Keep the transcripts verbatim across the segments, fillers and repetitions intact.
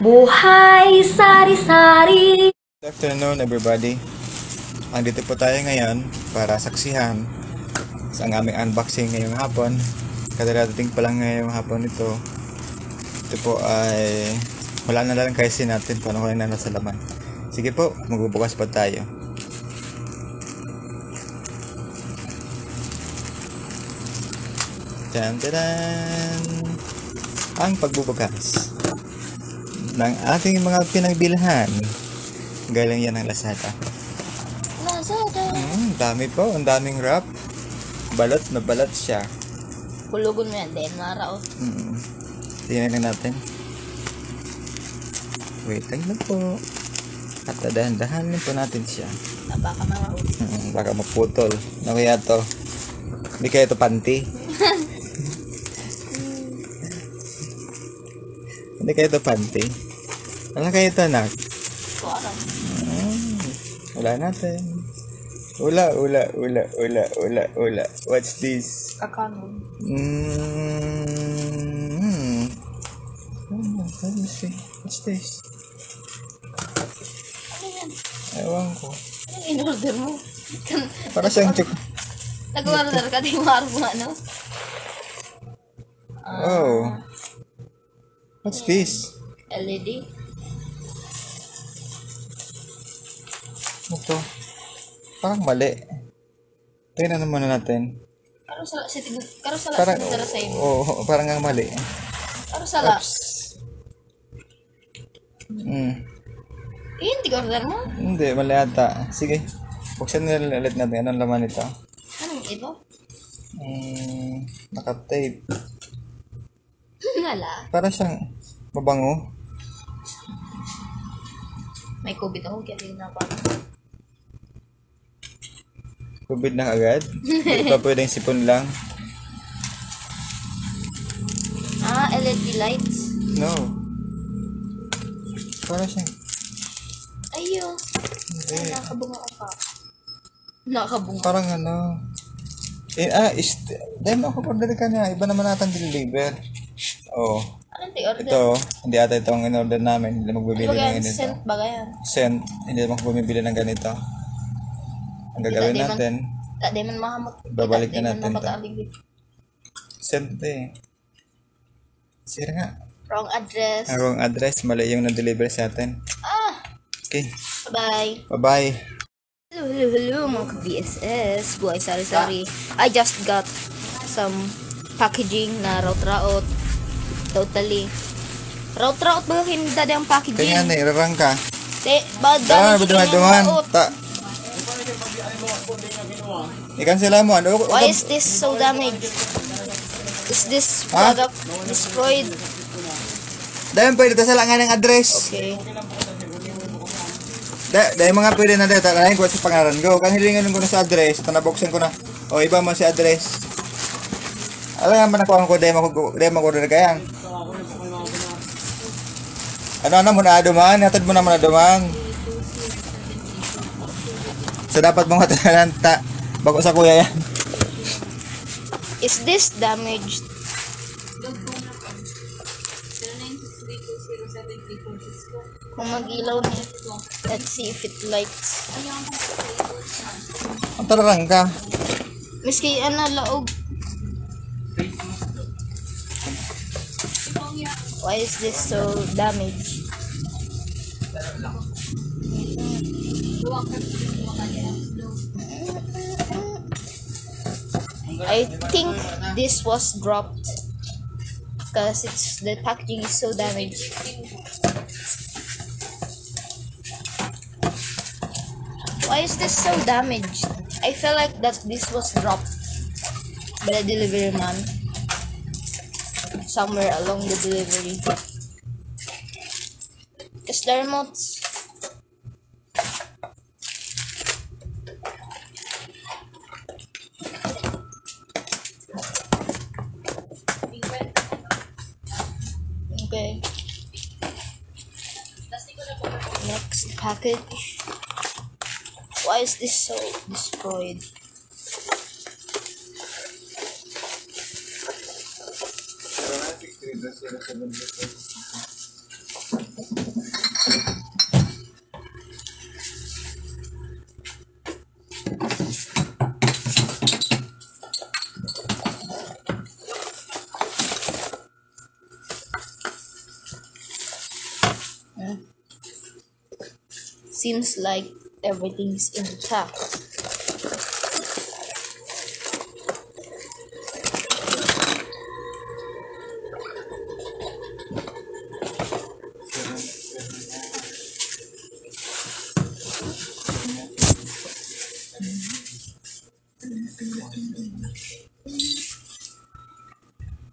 Buhay sari-sari. Good afternoon, everybody. Andito po tayo ngayon para saksihan sa aming unboxing ngayong hapon. Kadarating pa lang ngayong hapon ito. Ito po ay wala na lang kasi natin kung ano na nasa laman. Sige po, magbubukas pa tayo. Tan, taran! Ang pagbubukas ng ating mga pinagbilhan. Galing yan ng Lazada. Lazada. Mm, dami po. Ang daming wrap. Balot na balot siya. Kulugon mo yan, then maraot. Mm. Tingnan lang natin. Wait lang po. At dahan-dahan lang po natin siya. Ah, baka maraot. Mm, baka maputol. Ano kaya to? Hindi kaya to panty? Hindi kaya to panty? Ano kaya to, anak? Parang. Hmm. Wala natin. Ula, ula, ula, ula, ula, ula. What's this? Kakanon. Mm. Hmm. Hmm, let me see. What's this? Ano yan? Ewan ko. Ano in-order mo? Para siyang chok- Nag-order ka, di mo aram kung ano? Oh. What's this? L E D. Ito. Parang mali. Tingnan muna natin. Karo sa, si Tigo, karo sa parang, sa imo. Oo, parang ang mali. Karo sa la. Oops. Mm. Eh, hindi ka order mo? Hindi, mali ata. Sige. Buksan na lang ulit natin. Anong laman nito? Anong ito? Mm, naka-tape. Wala. Para siyang mabango. May COVID ako, kaya di na pa. COVID na agad? Hindi pa pwedeng sipon lang? Ah, L E D lights? No. Para siyang Ayo. Hindi. Ay, nakabunga ka pa. Nakabunga. Parang ano. Eh, ah, ist- dahil mo ako order ka niya. Iba naman ata ang deliver. Oh. Anong ti-order? Ito, hindi ata ito ang in-order namin. Hindi magbibili ng ganito. Scent ba kaya? Scent. Hindi naman ako bumibili ng ganito. Ang gagawin natin, ta di man mahamot. Babalik na natin ito. Scent eh. Sir nga. Wrong address. Ah, wrong address. Mali yung na-deliver sa atin. Ah! Okay. Bye-bye. Bye-bye. Hello, hello, hello, mga ka-B S S. Buhay sari-sari. I just got some packaging na raot-raot. Totally. Raot-raot ba kinda ang packaging? Kaya na, irarang ka. Te, ba, damage yung raot. Ta. Ikansela mo, ano? Why is this so damaged? Is this product destroyed? Dayon pwede ta sala nga ng address. Okay. Da, dahil mga pwede na dito, talahin ko sa pangaran ko. Kang hilingan ko na sa address, ito nabuksan ko na. O, iba man si address. Alam nga man ako, ang ko, dahil mako, dahil mako rin kaya. Ano, ano mo na aduman? Hatod mo naman aduman. So, dapat mong hatalan ta. Bako sa kuya yan. Is this damaged? Kung mag-ilaw na. Let's see if it lights. Ang tararang ka. Miski ano, laog. Why is this so damaged? I think this was dropped because it's the packaging is so damaged. Why is this so damaged? I feel like that this was dropped by the delivery man somewhere along the delivery. Because the remotes. Okay. Next package. Why is this so destroyed? Seems like everything's intact.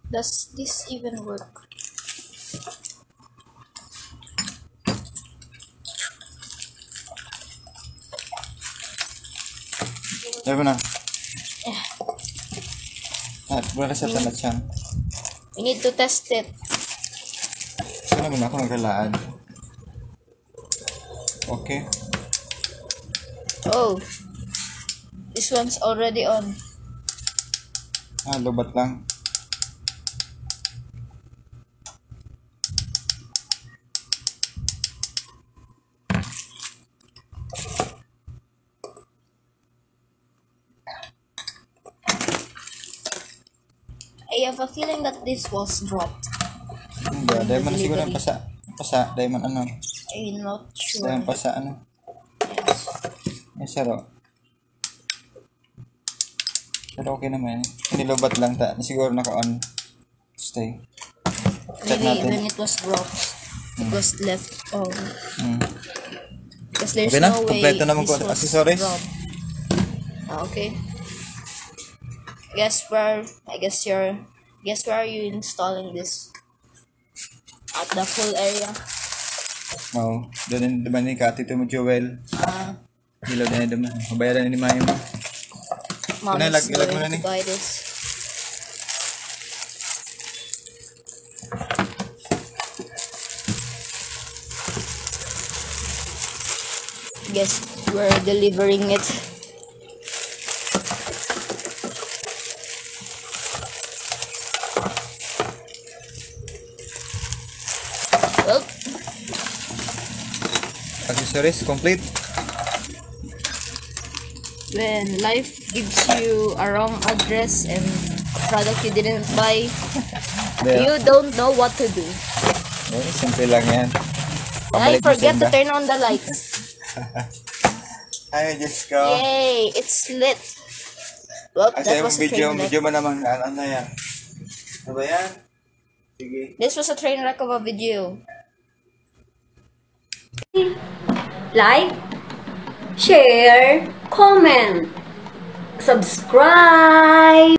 Does this even work? Sabi na. Ah, wala sa tanat siya. We need to test it. Saan naman ako naglalaan? Okay. Oh. This one's already on. Ah, lubat lang. I have a feeling that this was dropped. Hindi, dahil man siguro ang pasa. Pasa, dahil man ano. I'm not sure. Dahil pasa ano. Yes. Yung saro. Pero okay naman. Nilubat lang ta. Siguro naka-on. Stay. Check Maybe natin. When it was dropped, it was left on. Hmm. Because there's Okay na? No way Kompleto naman this ko was accessories? Dropped. Ah, okay. Guess where, I guess you're, guess where are you installing this? At the full area? Oo. Doon din naman ni Kati mo, Joel. Uh, Hilaw na naman. Mabayaran ni Mayo mo. Mommy's Una, lag-, ilagay mo going na to ni. Buy this. Guess we're delivering it. Well, Accessories complete. When life gives you a wrong address and product you didn't buy, you don't know what to do. Eh, simple lang yan. I Pabalik mo forget to senda. Turn on the lights. Ay, Diyos ko. Yay! It's lit. Well, Ay, that sa'yo was a video, train wreck. Video mo naman. Ano, ano yan? Ano ba yan? Sige. This was a train wreck of a video. Like, share, comment, subscribe.